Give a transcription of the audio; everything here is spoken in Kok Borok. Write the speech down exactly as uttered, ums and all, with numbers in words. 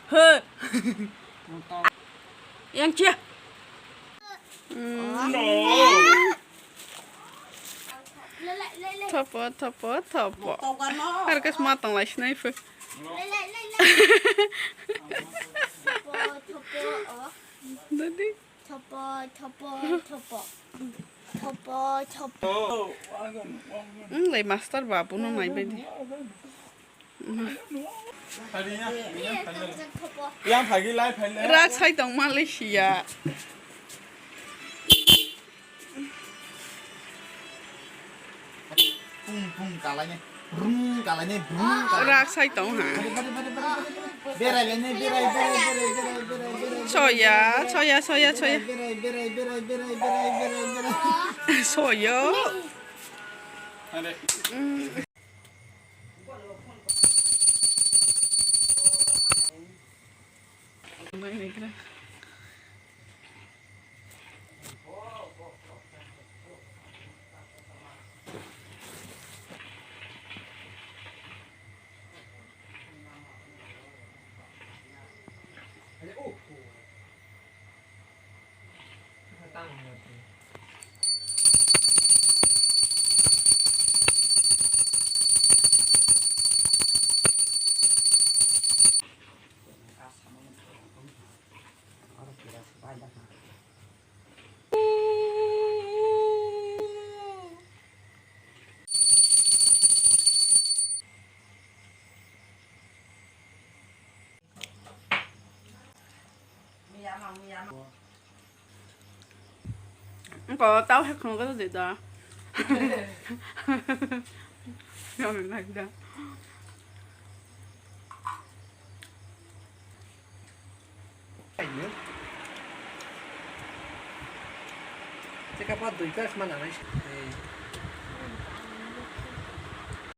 He. Yang cia. Thopo, thopo, thopo. Harkas matang lai sinai pho. Dadi. Thopo, thopo, thopo. Thopo, thopo. Wng lai master babu no nai bai di. Yang phagi lai phai lai. Rak sai tong ma le siya. Pung pung kalaini, brung kalaini, brung kalaini. Rak sai tong ha. Bari, bari, bari, bari, bari, bari. Berai laini, berai, berai, berai, berai, berai, berai. Soya, soya, soya, soya. Berai, berai, berai, berai, berai, berai, berai. Soya. Ade. Mm. Engko tau hai khwlwng khe de da. Yoni nai da. Chekapa dui pes mana nai.